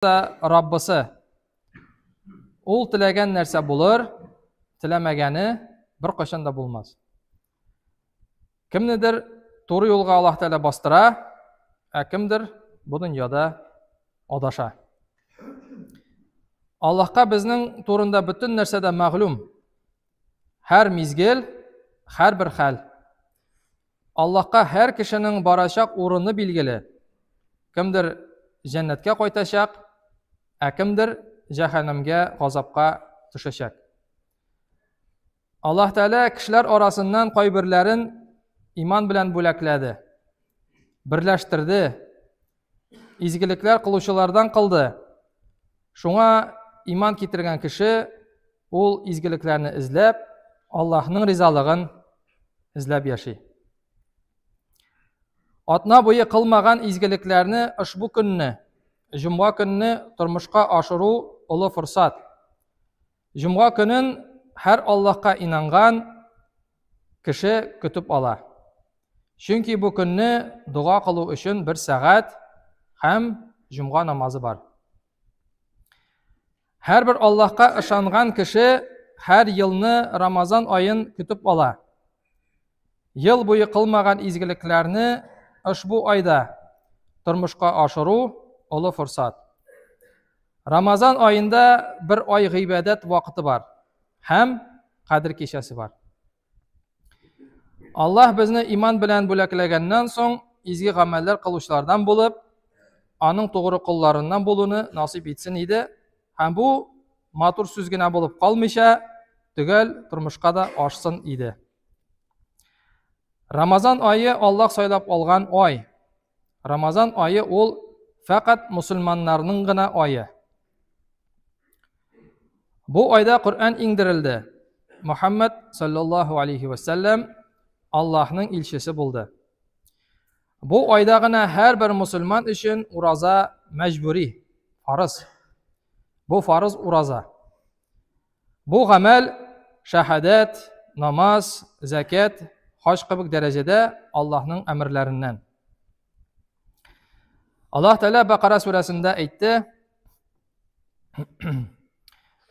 Да Раббысы. Ул теләгән нәрсә булыр, теләмәгәне беркайчан да булмас. Кемнедер туры юлга Аллаһ Тәгалә бастыра, ә кемдер бу дөньяда адаша. Аллаһка безнең турында бөтен нәрсә дә мәгълүм. Һәр мизгел, һәрбер хәл. Аллаһка һәр кешенең барачак урыны билгеле. Кемдер җәннәткә кайтачак, ә кемдер җәһәннәмгә, газапка төшәчәк. Аллаһ Тәгалә кешеләр арасыннан кайберләрен иман белән бүләкләде, берләштерде, изгелекләр кылучылардан кылды. Шуңа иман китергән кеше ул изгелекләрне эзләп, Аллаһның ризалыгын эзләп яши. Атна буе кылмаган изгелекләрне ошбу көнне, җомга көнне тормышка ашыру олы форсат. Җомга көнен һәр Аллаһка инанган кеше көтеп ала. Чөнки бу көнне дога кылу өчен бер сәгать һәм җомга намазы бар. Һәрбер Аллаһка ышанган кеше һәр елны Рамазан аен көтеп ала. Ел буе кылмаган изгелекләрне ошбу айда тормышка ашыру олы форсат. Рамазан аенда бер ай гыйбадәт вакыты бар һәм кадер кичәсе бар. Аллаһ безне иман белән бүләкләгәннән соң изге гамәлләр кылучылардан булып, аның тугры колларыннан булуны насыйп итсен иде. Һәм бу матур сүз генә булып калмыйча, төгәл тормышка да ашсын иде. Рамазан ае Аллаһ сайлап алган ай. Рамазан ае ул фәкать мусульманнарның гына ае. Бу айда Коръән иңдерелде. Мухаммад саллаллаху алейхи ва саллям Аллаһның илчесе булды. Бу айда гына һәрбер мусульман өчен ураза мәҗбүри, фарыз. Бу фарыз ураза. Бу гамәл шәһадәт, намаз, зәкят, хаҗ кебек дәрәҗәдә Аллаһның әмерләреннән. Аллаһ Тәгалә Бакара сүрәсендә әйтте: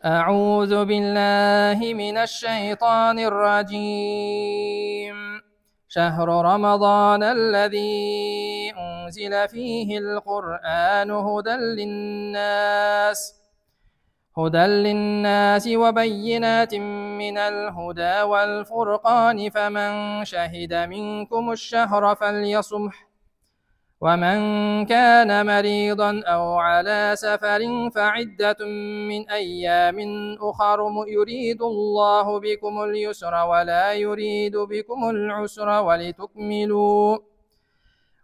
أعوذ بالله من الشيطان الرجيم شهر رمضان الذي أنزل فيه القرآن هدى للناس هدى للناس وبينات من الهدى والفرقان فمن شهد منكم الشهر فليصمح ومن كان مريضا أو على سفر فعدة من أيام أخر يريد الله بكم اليسر ولا يريد بكم العسر ولتكملوا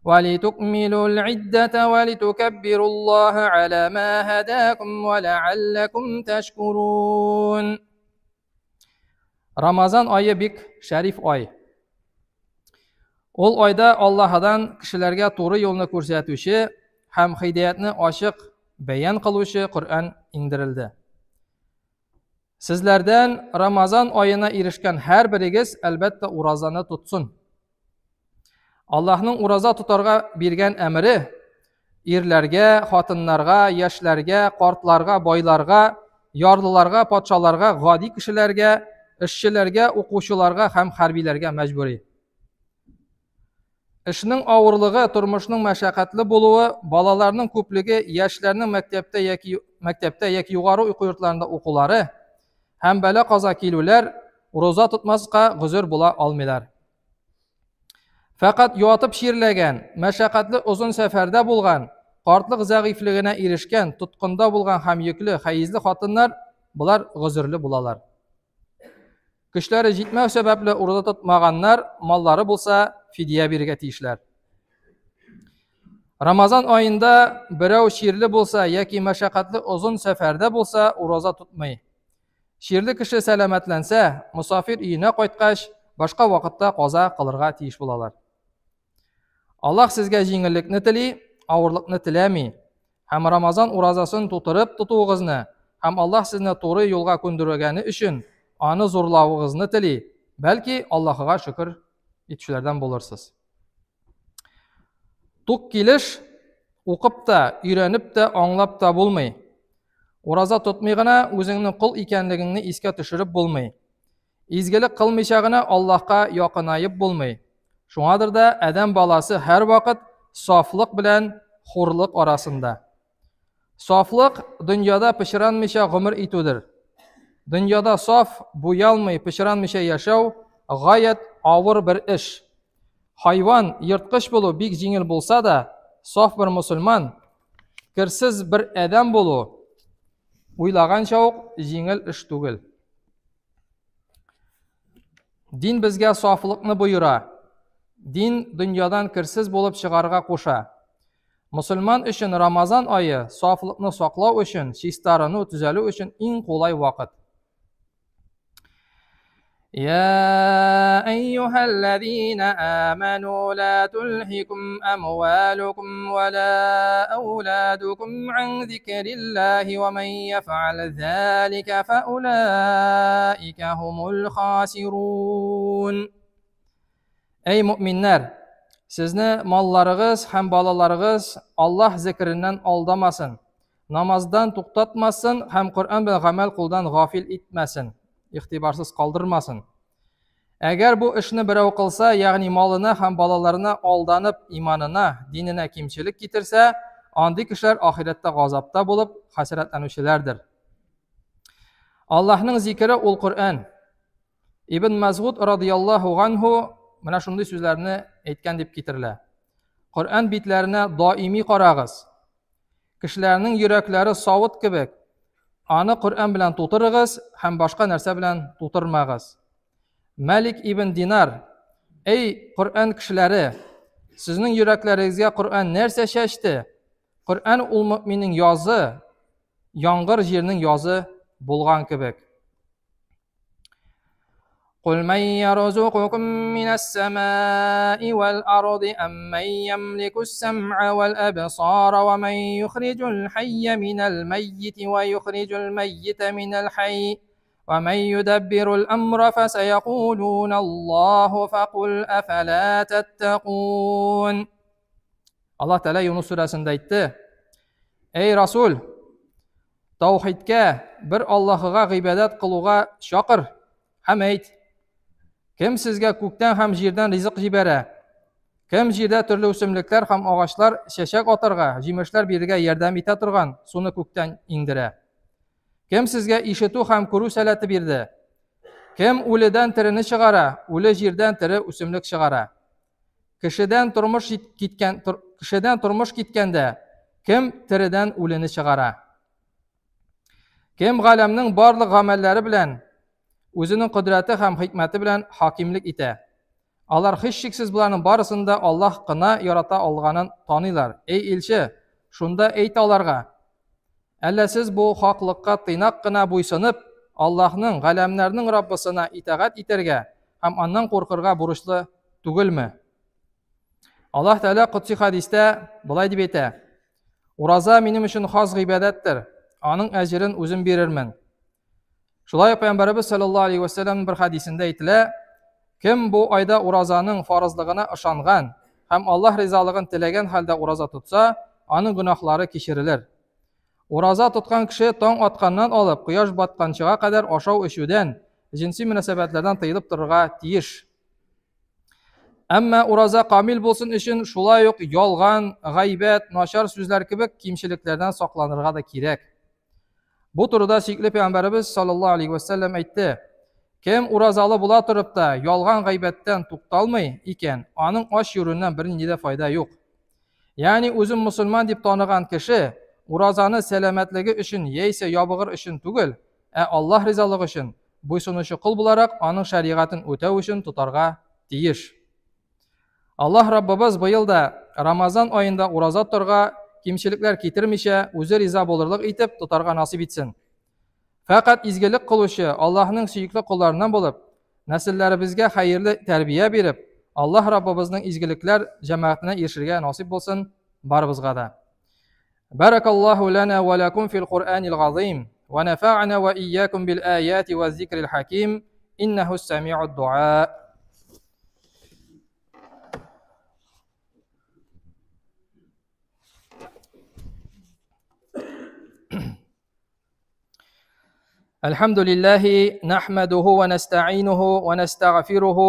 ولتكملوا العدة ولتكبروا الله على ما هداكم ولعلكم تشكرون Рамазан айы бик шәриф ай. Ул айда Аллаһыдан кешеләргә туры юлны күрсәтүче һәм һидәятне ачык бәян кылучы Коръән иңдерелде. Сезләрдән Рамазан аена ирешкән һәрберегез әлбәттә уразаны тотсын. Аллаһның ураза тотарга биргән әмере ирләргә, хатыннарга, яшьләргә, картларга, байларга, ярлыларга, патшаларга, гади кешеләргә, эшчеләргә, укучыларга һәм хәрбиләргә мәҗбүри. Эшнең авырлыгы, тормышның мәшәкатьле булуы, балаларның күплеге, яшьләрнең мәктәптә яки мәктәптә яки югары уку йортларында укулары һәм бәла-каза килүләр ураза тотмаска гозер була алмыйлар. Фәкать ятып чирләгән, мәшәкатьле озын сәфәрдә булган, картлык зәгыйфьлегенә ирешкән, тоткында булган һәм йөкле, хәезле хатыннар болар гозерле булалар. Көчләре җитмәү сәбәпле ураза тотмаганнар, маллары булса, фидия бирергә тиешләр. Рамазан аенда берәү чирле булса яки мәшәкатьле озын сәфәрдә булса, ураза тотмый. Чирле кеше сәламәтләнсә, мосафир өенә кайткач, башка вакытта каза кылырга тиеш булалар. Аллаһ сезгә җиңеллекне тели, авырлыкны теләми. Һәм Рамазан уразасын тутырып тотуыгызны һәм Аллаһ сезне туры юлга күндергәне өчен аны зурлавыгызны тели. Бәлки Аллаһыга шөкер итүчеләрдән булырсыз. Тук килеш Укып та, өйрәнеп тә, аңлап та булмый. Ураза тотмый гына үзеңнең кол икәнлегеңне искә төшереп булмый. Изгелек кылмыйча гына Аллаһка якынаеп булмый. Шуңадыр да адәм баласы һәрвакыт сафлык белән хурлык арасында. Сафлык дөньяда пычранмыйча гомер итүдер. Дөньяда саф, буялмый, пычранмыйча яшәү гаять авыр бер эш. Хайван, ерткыч булу бик җиңел булса да, саф бер мусульман, керсез бер адәм булу уйлаганча ук җиңел эш түгел. Дин безгә сафлыкны боера. Дин дөньядан керсез булып чыгарга куша. Мусульман өчен Рамазан ае сафлыкны саклау өчен, чистарыну, төзәлү өчен иң кулай вакыт. يا أيها الذين آمنوا لا تلهكم أموالكم ولا أولادكم عن ذكر الله ومن يفعل ذلك فأولئك هم الخاسرون Әй мөэминнәр! Сезне малларыгыз һәм балаларыгыз Аллаһ зикереннән алдамасын, намаздан туктатмасын һәм Коръән белән гамәл кылудан гафил итмәсен, игътибарсыз калдырмасын. Әгәр бу эшне берәү кылса, ягъни малына һәм балаларына алданып иманына, диненә кимчелек китерсә, андый кешеләр ахирәттә газапта булып, хәсрәтләнүчеләрдер. Аллаһның зикере ул Коръән. Ибн Мәсгуд радияллаһу ганһу менә шундый сүзләрне әйткән дип китерелә. Коръән битләренә даими карагыз. Кешеләрнең йөрәкләре савыт кебек. Аны Коръән белән тутырыгыз һәм башка нәрсә белән тутырмагыз. Мәлик ибн Динар, Эй, Коръән кешеләре, сезнең йөрәкләрегезгә Коръән нәрсә чәчте? Коръән ул мөэминнең язы, яңгыр җирнең язы булган кебек. قل من يرزقكم من السماء والأرض أم من يملك السمع والأبصار ومن يخرج الحي من الميت ويخرج الميت من الحي ومن يدبر الأمر فسيقولون الله فقل أفلا تتقون Аллаһ Тәгалә Юнус сүрәсендә әйтте: Эй Расул, Таухидкә, бер Аллаһыга гыйбадәт кылуга чакыр һәм әйт: Кем сезгә күктән һәм җирдән ризык җибәрә? Кем җирдә төрле үсемлекләр һәм агачлар чәчәк атарга, җимешләр бирергә ярдәм итә торган суны күктән иңдерә? Кем сезгә ишетү һәм күрү сәләте бирде? Кем үледән терене чыгара, үле җирдән тере үсемлек чыгара? Кешедән тормыш киткән кешедән тормыш киткәндә кем тередән үлене чыгара? Кем галәмнең барлык гамәлләре белән үзенең кодрәте һәм хикмәте белән хакимлек итә? Алар һичшиксез боларның барысын да Аллаһ кына ярата алганын таныйлар. Эй илче, шунда әйт аларга: Әллә сез бу хаклыкка тыйнак кына буйсынып, Аллаһның, галәмнәрнең Раббысына итагать итәргә һәм аннан куркырга бурычлы түгелме? Аллаһ Тәгалә котси хәдистә болай дип әйтә: Ураза минем өчен хас гыйбадәттер, аның әҗерен үзем бирермен. Шулай ук Пәйгамбәребез саллаллаһу алейхи вәсәлләм бер хәдисендә әйтелә: Кем бу айда уразаның фарызлыгына ышанган һәм Аллаһ ризалыгын теләгән хәлдә ураза тотса, аның гөнаһлары кичерелер. Ураза тоткан кеше таң атканнан алып кояш батканчыга кадәр ашау-эчүдән, җенси мөнәсәбәтләрдән тыелып торырга тиеш. Әмма ураза камил булсын өчен шулай ук ялган, гайбәт, начар сүзләр кебек кимчелекләрдән сакланырга да кирәк. Бу турыда сөекле пәйгамбәребез саллаллаһу алейхи вәсәлләм әйтте. Кем уразалы була торып та ялган гайбәттән тукталмый икән, аның ач йөрүеннән бернинди дә файда юк. Ягъни үзен мусульман дип таныган кеше уразаны сәламәтлеге өчен яисә ябыгыр өчен түгел, ә Аллаһ ризалыгы өчен, буйсынучы кол буларак аның шәригатен үтәү өчен тотарга тиеш. Аллаһ Раббыбыз быел да Рамазан аенда ураза тотарга, кимчелекләр китермичә, үзе риза булырлык итеп тотарга насыйп итсен. Фәкать изгелек кылучы Аллаһның сөекле колларыннан булып, нәселләребезгә хәерле тәрбия биреп, Аллаһ Раббыбызның изгелекләр җәмәгатенә ирешергә насыйп булсын барыбызга да. Баракаллаһу лана ва лакум фил Куръанил газыйм ва нафа'ана ва ийякум бил аяти ва зикрил хаким иннаху сами'уд дуа. الحمد لله نحمده ونستعينه ونستغفره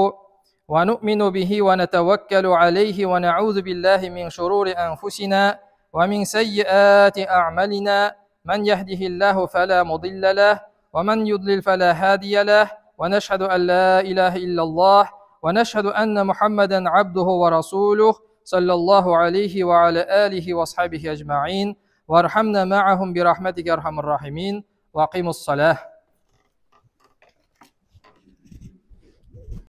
ونؤمن به ونتوكل عليه ونعوذ بالله من شرور أنفسنا ومن سيئات أعمالنا من يهده الله فلا مضل له ومن يضلل فلا هادي له ونشهد أن لا إله إلا الله ونشهد أن محمدا عبده ورسوله صلى الله عليه وعلى آله وأصحابه أجمعين وارحمنا معهم برحمتك أرحم الراحمين وأقيموا الصلاة.